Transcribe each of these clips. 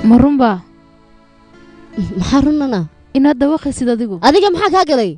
Ma runbaa? Maxaa runana? Inaad dawaqaysid adigu. Adiga maxaa kaa galay?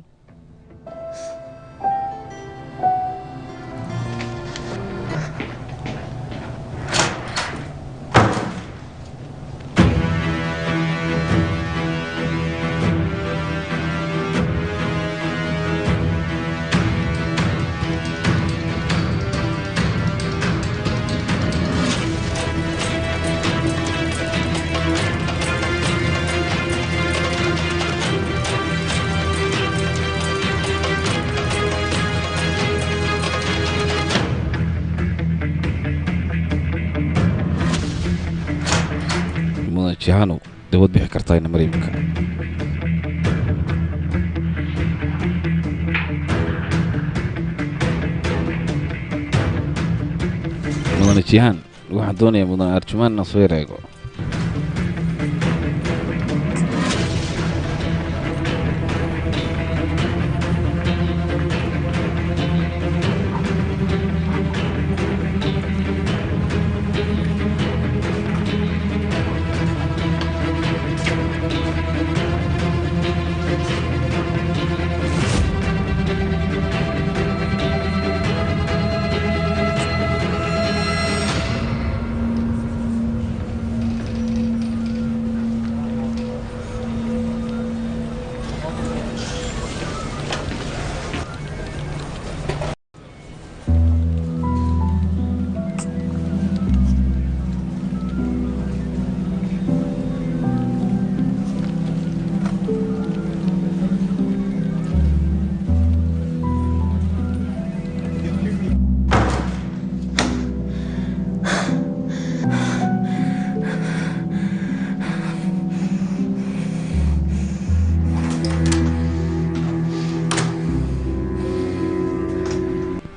Jihano dawad bixi kartaa ina Maraykanka. Mudane Jihan, waxaan doonayaa mudane Arjumaan inaan soo yareego.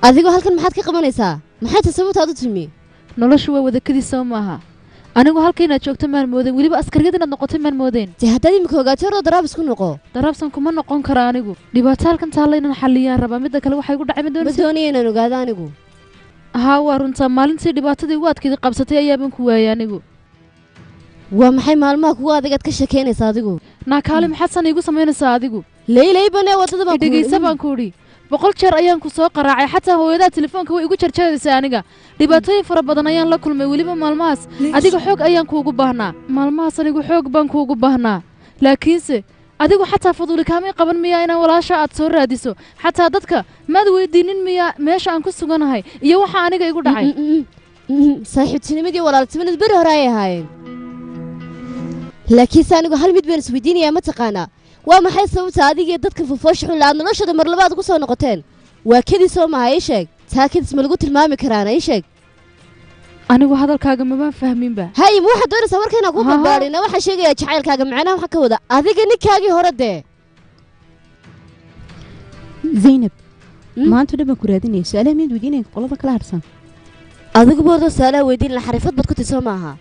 Adigoo halkan maxaad ka qabanaysaa? Maxay tahay sababta aad u timi? Noloshu waa wadakadii soo maaha. Anigu halka inaad joogto maan moodeen, weliba askariyad inaad noqoto maan moodeen. Dee haddaad imika ogaato horoo daraab isku noqo. Daraabsan kuma noqon kara anigu. Dhibaato halkan taalla inaan xalliyaan rabaa. Midda kale waxay igu dhacay ma Ma doonaysa? doonaya inaan ogaado anigu. Haa, waa runtaa. Maalintii dhibaatadii ugu adkeyd qabsatay ayaaban ku waayay anigu. Waa maxay maalmaha kugu adag aad ka sheekeynaysaa adigu? Naakaali, maxaad san iigu samaynaysaa adigu? Leylay banee waddada baan ku Dhegaysa baan ku idhi. 100 jeer ayaan ku soo qaraacay, xataa hooyadaa telefoonka way igu jarjaraysaa aniga. Dhibaatooyin fara badan ayaan la kulmay weliba maalmahaas. Adiga xoog ayaan kuugu baahnaa. Maalmahaas anigu xoog baan kuugu baahnaa. Laakiinse adigu xataa faduuli kaamay qaban miyaa inaan walaasha aad soo raadiso? Xataa dadka maad weydiinin miyaa meesha aan ku suganahay iyo waxa aniga igu dhacay? Saaxiibtinimadii walaaltinimadu beri hore ayay ahaayeen. Laakiinse anigu hal mid baan isweydiinayaa, ma taqaanaa? Waa maxay sababta adiga iyo dadka fofoosha xun aad noloshooda mar labaad ugu soo noqoteen? Waa kadis soo maha, ii sheeg. Taa kadis ma lagu tilmaami karaana, ii sheeg. Anigu hadalkaaga mabaan fahminba. Hay, ma waxaad doonaysaa warka inaan kuu Haa. barbaarina? Waxaan sheegayaa jacaylkaaga macnaha waxaa ka wada adiga ninkaagii hore dee. Zaynab, maanta dhan baan ku raadinaya. Su'aalaha miyaad weydiinaya qolada kala harsan? Adigu boordo su'aalaha weydiin la xariifad baad ku tisoo maaha.